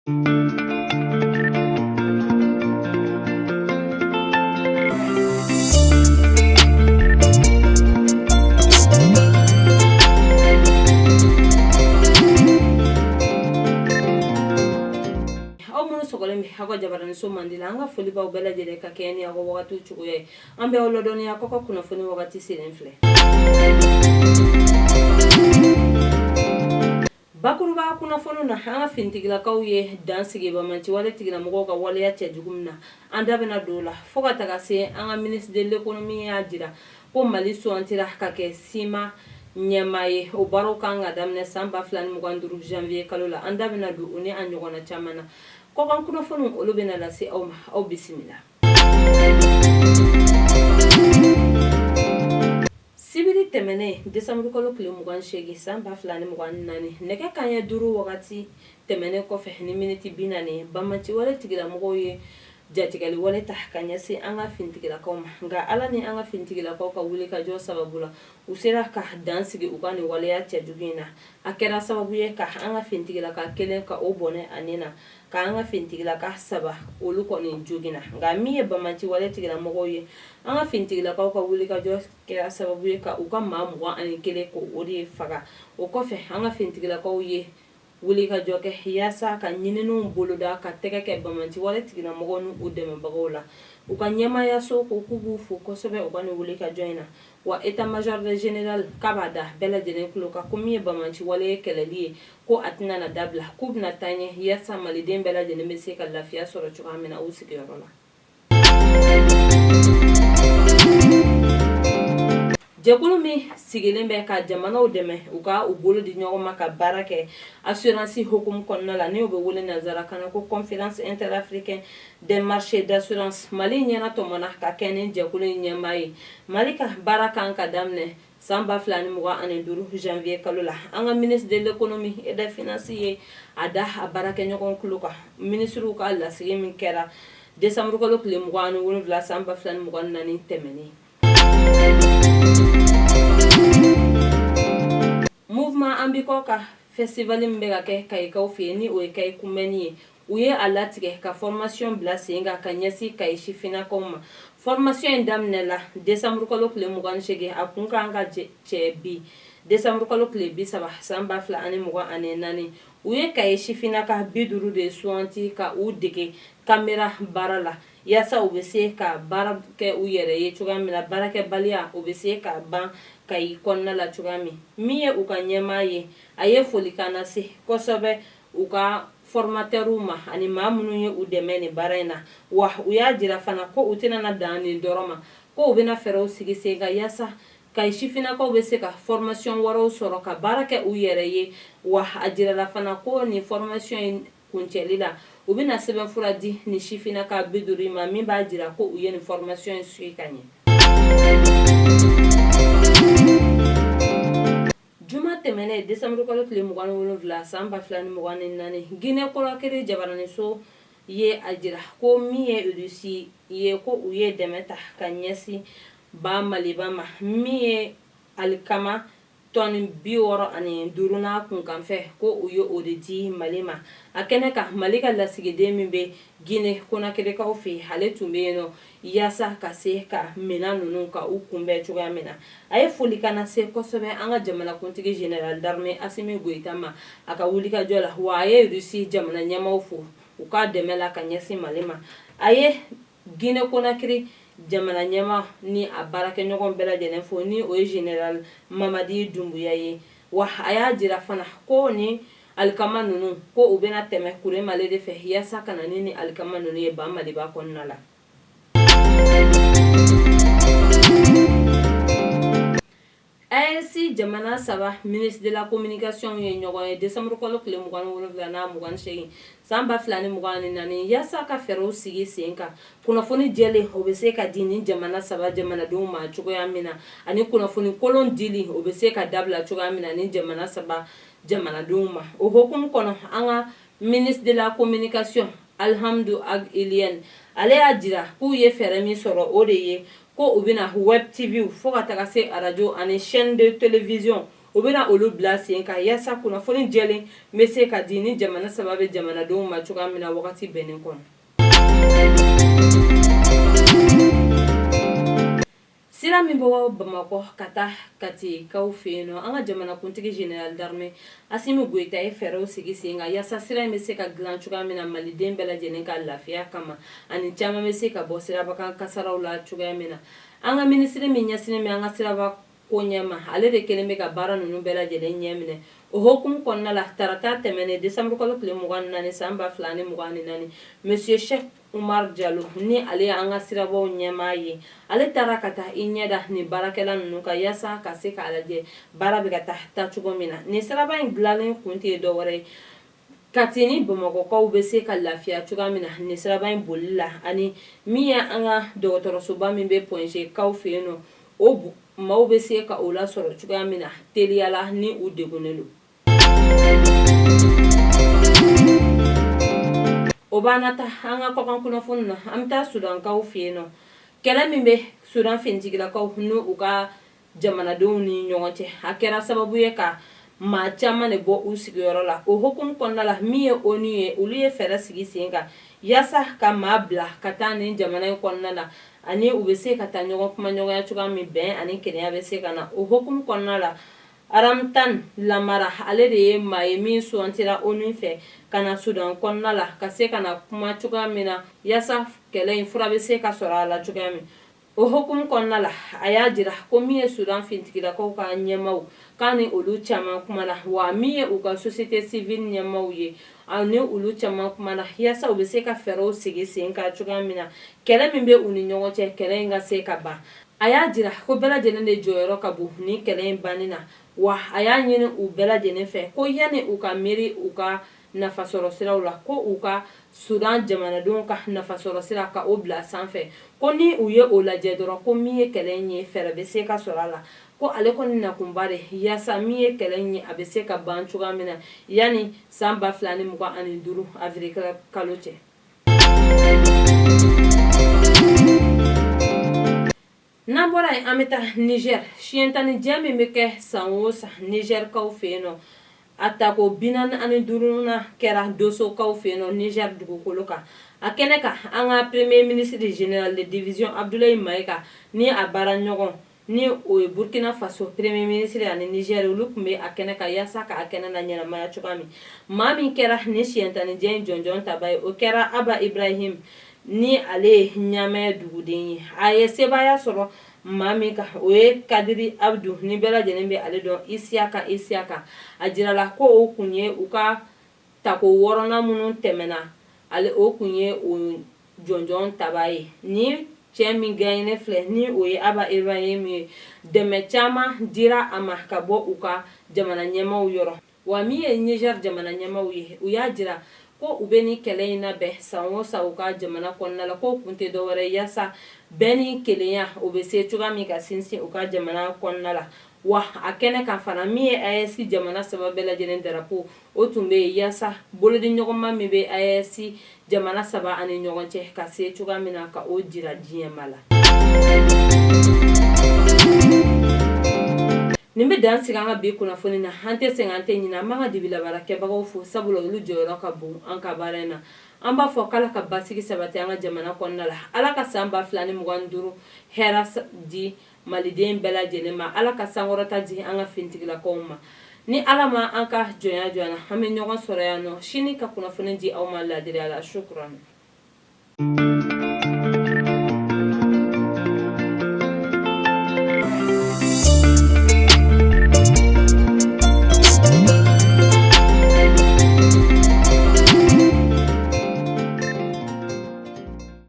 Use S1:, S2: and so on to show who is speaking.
S1: Aw minnu sɔgɔlen bɛ aw ka jabaraniso mandi la, an ka foli b'aw bɛɛ lajɛlen ka kɛɲɛ ni aw ka wagatiw cogoya ye. An bɛ aw ladɔnniya k'aw ka kunnafoni wagati selen filɛ. Bakuruba kunnafoni na, an ka finitigilakaw ye dan sigi banbaanciwale tigilamɔgɔw ka waleya cɛjugu min na, an da bɛna don o la fo ka taga se an ka ministre de l'économie y'a jira ko Mali sugantira ka kɛ SIMA ɲɛmaa ye. O baaraw kan ka daminɛ san 2025 janvier kalo la. An da bɛna don o ni a ɲɔgɔnna caman na. Kɔkan kunnafoniw, olu bɛna lase aw ma. Aw bisimila. Sibiri tɛmɛnen desanburukalo tile 28 san 2024, nɛgɛ kanɲɛ 5 wagati tɛmɛnen kɔfɛ ni miniti 40, banbaanciwale tigilamɔgɔw ye jatigɛliwale ta ka ɲɛsin an ka finitigilakaw ma. Nka Ala ni an ka finitigilakaw ka wulikajɔ sababu la, u sera ka dan sigi u ka nin waleya cɛjugu in na. A kɛra sababu ye ka an ka finitigilaka kelen ka o bɔnɛ a ni na, ka an ka finitigilaka saba olu kɔni joginna. Nka min ye banbaanciwale tigilamɔgɔw ye, an ka finitigilakaw ka wulikajɔ kɛra sababu ye ka u ka maa 21 ko o de faga. O kɔfɛ, an ka finitigilakaw ye wulikajɔ kɛ yaasa ka ɲininiw boloda ka tɛgɛ kɛ banbaanciwale tigilamɔgɔw ni u dɛmɛbagaw la. U ka ɲɛmaayaso ko k'u b'u fo kosɛbɛ u ka nin wulikajɔ in na. Wa état major général k'a b'a da bɛɛ lajɛlen tulo kan ko min ye banbaanciwale kɛlɛli ye, ko a tɛna na dabila, k'u bɛna taa ɲɛ yaasa maliden bɛɛ lajɛlen bɛ se ka lafiya sɔrɔ cogoya min na u sigiyɔrɔ la. Jɛkulu min sigilen bɛ ka jamanaw dɛmɛ u ka u bolo di ɲɔgɔn ma ka baara kɛ assurance hukumu kɔnɔna la, n'o bɛ wele nansarakan na ko conférence interafricaine des marchés d'assurance, Mali ɲɛnatɔmɔna ka kɛ ni jɛkulu in ɲɛmaa ye. Mali ka baara kan ka daminɛ san 2025 janvier kalo la. An ka ministre de l'économie et des finances ye a da a baarakɛɲɔgɔn tulo kan minisiriw ka lasigi min kɛra décembre kalo tile 27 san 2024 tɛmɛnen. Mouvement An Bi Kɔ ka festival min bɛ ka kɛ Kayikaw fɛ yen, ni o ye Kayi kunbɛnni ye, u ye a latigɛ ka formation bila sen kan ka ɲɛsin Kayi sifinnakaw ma. Formation in daminɛla décembre kalo tile 28, a kun kan ka cɛ bi décembre kalo tile 30 san 2024. U ye Kayi sifinnaka 50 de suganti ka u dege kamera baara la yaasa u bɛ se ka baara kɛ u yɛrɛ ye cogoya min na, baarakɛbaliya o bɛ se ka ban Kayi kɔnɔna la cogoya min. Min ye u ka ɲɛmaa ye, a ye folikan lase kosɛbɛ u ka formateurw ma ani maa minnu ye u dɛmɛ nin baara in na. Wa u y'a jira fana ko u tɛna na dan nin dɔrɔn ma, ko u bɛna fɛɛrɛw sigi sen kan yaasa Kayi sifinnakaw bɛ se ka formation wɛrɛw sɔrɔ ka baara kɛ u yɛrɛ ye. Wa a jirala fana ko nin formation in kuncɛli la, u bɛna sɛbɛnfura di nin sifinnaka 50 in ma min b'a jira ko u ye nin formation in suivi ka ɲɛ. Juma tɛmɛnen décembre kalo tile 27 san 2024, Guinée Conakry jabaraniso ye a jira ko min ye Russie ye, ko u ye dɛmɛ ta ka ɲɛsin ba Maliba ma, min ye alikama tɔni 65 n'a kunkanfɛ, ko u ye o de di Mali ma. A kɛnɛ kan, Mali ka lasigiden min bɛ Guinée Conakrykaw fɛ yen, ale tun bɛ yen nɔ yaasa ka se ka minɛn ninnu ka u kunbɛn cogoya min na. A ye folikan lase kosɛbɛ an ka jamanakuntigi général d'armée Assimi Goïta ma a ka wulikajɔ la. Wa a ye Russie jamana ɲɛmaaw fo u ka dɛmɛ la ka ɲɛsin Mali ma. A ye Guinée Conakry jamana ɲɛmaa ni a baarakɛɲɔgɔn bɛɛ lajɛlen fo, ni o ye général Mamadi Doumbouya ye. Wa a y'a jira fana ko ni alikama ninnu, ko u bɛna tɛmɛ Kuremale de fɛ yaasa ka na ni alikama ninnu ye ba Maliba kɔnɔna la. AES jamana saba ministre de la communication ye ɲɔgɔn ye décembre kalo tile 27 n'a 28 san 2024 yaasa ka fɛɛrɛw sigi sen kan kunnafoni jɛlen o bɛ se ka di ni jamana saba jamanadenw ma cogoya min na, ani kunnafoni kolon dili o bɛ se ka dabila cogoya min na ni jamana saba jamanadenw ma. O hukumu kɔnɔ, an ka ministre de la communication Alhamdou Ag Ilyène, ale y'a jira k'u ye fɛɛrɛ min sɔrɔ, o de ye ko u bɛna web TV fo ka taga se arajo ani chaîne de télévision u bɛna olu bila sen kan yaasa kunnafoni jɛlen bɛ se ka di ni jamana saba bɛ jamanadenw ma cogoya min na wagati bɛnnen kɔnɔ. Sira min bɔ Bamakɔ ka taa Katikaw fɛ yen nɔ, an ka jamanakuntigi général d'armée Asimi Goyita ye fɛɛrɛw sigi sen kan yaasa sira in bɛ se ka dilan cogoya min na Maliden bɛɛ lajɛlen ka lafiya kama ani caman bɛ se ka bɔ sirabakan kasaraw la cogoya min na. An ka minisiri min ɲɛsinnen bɛ an ka siraba ko ɲɛma, ale de kelen bɛ ka baara ninnu bɛɛ lajɛlen ɲɛ minɛ. O hukumu kɔnɔna la, tarata tɛmɛnen décembre kalo tile 24 san 2024, monsieur Cheikh Umar Jalo ni ale ye an ka sirabaw ɲɛmaa ye, ale taara ka taa i ɲɛ da nin baarakɛla ninnu kan yaasa ka se k'a lajɛ baara bɛ ka taa taacogo min na. Nin siraba in dilanni kun tɛ dɔwɛrɛ ye, Kati ni Bamakɔkaw bɛ se ka lafiya cogoya min na nin siraba in boli la, ani min ye an ka dɔgɔtɔrɔsoba min bɛ Point G kaw fɛ yen nɔ, o maaw bɛ se ka o lasɔrɔ cogoya min na teliya la ni u degunnen don. O b'an na taa an ka kɔkan kunnafoni na, an bɛ taa Sudankaw fɛ yen nɔ. Kɛlɛ min bɛ Sudan finitigilakaw ni u ka jamanadenw ni ɲɔgɔn cɛ, a kɛra sababu ye ka maa caman de bɔ u sigiyɔrɔ la. O hukumu kɔnɔna la, min ye ONU ye, olu ye fɛɛrɛ sigi sen kan yaasa ka maa bila ka taa nin jamana in kɔnɔna la, ani u bɛ se ka taa ɲɔgɔn kumaɲɔgɔnya cogoya min, bɛn ani kelenya bɛ se ka na. O hukumu kɔnɔna la, Ramtane Lamamra, ale de ye maa ye min sugantira ONU fɛ ka na Sudan kɔnɔna la ka se ka na kuma cogoya min na yaasa kɛlɛ in fura bɛ se ka sɔrɔ a la cogoya min. O hukumu kɔnɔna la, a y'a jira ko min ye Sudan finitigilakaw ka ɲɛmaaw k'a ni olu caman kumana, wa min ye u ka société civile ɲɛmaaw ye, a ni olu caman kumana yaasa u bɛ se ka fɛɛrɛw sigi sen kan cogoya min na kɛlɛ min bɛ u ni ɲɔgɔn cɛ, kɛlɛ in ka se ka ban. A y'a jira ko bɛɛ lajɛlen de jɔyɔrɔ ka bon nin kɛlɛ in banni na, wa a y'a ɲini u bɛɛ lajɛlen fɛ ko yanni u ka miiri u ka nafasɔrɔ siraw la, ko u ka Sudan jamanadenw ka nafasɔrɔ sira ka o bila sanfɛ, ko ni u ye o lajɛ dɔrɔn, ko min ye kɛlɛ in ye, fɛɛrɛ bɛ se ka sɔrɔ a la, ko ale kɔni nakunba de yaasa min ye kɛlɛ in ye, a bɛ se ka ban cogoya min na yanni san 2025 avril kalo cɛ. N'an bɔra yen, an bɛ taa Niger. Siɲɛtanijɛ min bɛ kɛ san o san Nigerkaw fɛ yen nɔ, a tako 45nan kɛra Dosokaw fɛ yen nɔ Niger dugukolo kan. A kɛnɛ kan, an ka premier ministre général de division Abdoulaye Maïga ni a baaraɲɔgɔn ni o ye Burkina Faso premier ministre ani Niger, olu tun bɛ a kɛnɛ kan yaasa k'a kɛnɛ na ɲɛnamaya cogoya min. Maa min kɛra nin siɲɛtanijɛ in jɔnjɔn taba ye, o kɛra Abba Ibrahim ni ale ye Ɲamɛ duguden ye. A ye sebaaya sɔrɔ maa min kan, o ye Kadiri Abdu, ni bɛɛ lajɛlen bɛ ale dɔn Isiyaka Isiyaka. A jirala ko o kun ye u ka tako wɔɔrɔnan minnu tɛmɛna, ale o kun ye o jɔnjɔn taba ye. Ni cɛ min gagné filɛ ni o ye Abba Ibrahim ye, dɛmɛ caman dira a ma ka bɔ u ka jamana ɲɛmaaw yɔrɔ. Wa min ye Niger jamana ɲɛmaaw ye, u y'a jira ko u bɛ nin kɛlɛ in labɛn san o san u ka jamana kɔnɔna la, k'o kun tɛ dɔwɛrɛ ye yaasa bɛn ni kelenya o bɛ se cogoya min ka sinsin u ka jamana kɔnɔna la. Wa a kɛnɛ kan fana, min ye AES jamana saba bɛɛ lajɛlen darapo, o tun bɛ yen yaasa bolodiɲɔgɔnma min bɛ AES jamana saba ani ɲɔgɔn cɛ ka se cogoya min na ka o jira diɲɛmaa la. Nin bɛ dan sigi an ka bi kunnafoni na. An tɛ sɛgɛn, an tɛ ɲinɛ, an b'an ka dibilabaarakɛbagaw fo, sabula olu jɔyɔrɔ ka bon an ka baara in na. An b'a fɔ k'Ala ka basigi sabati an ka jamana kɔnɔna la. Ala ka san 2025 hɛrɛ di Maliden bɛɛ lajɛlen ma. Ala ka sankɔrɔta di an ka finitigilakaw ma. Ni Ala ma an ka jɔnya jɔ an na, an bɛ ɲɔgɔn sɔrɔ yan nɔ sini ka kunnafoni di aw ma laadiriya la. Shukran.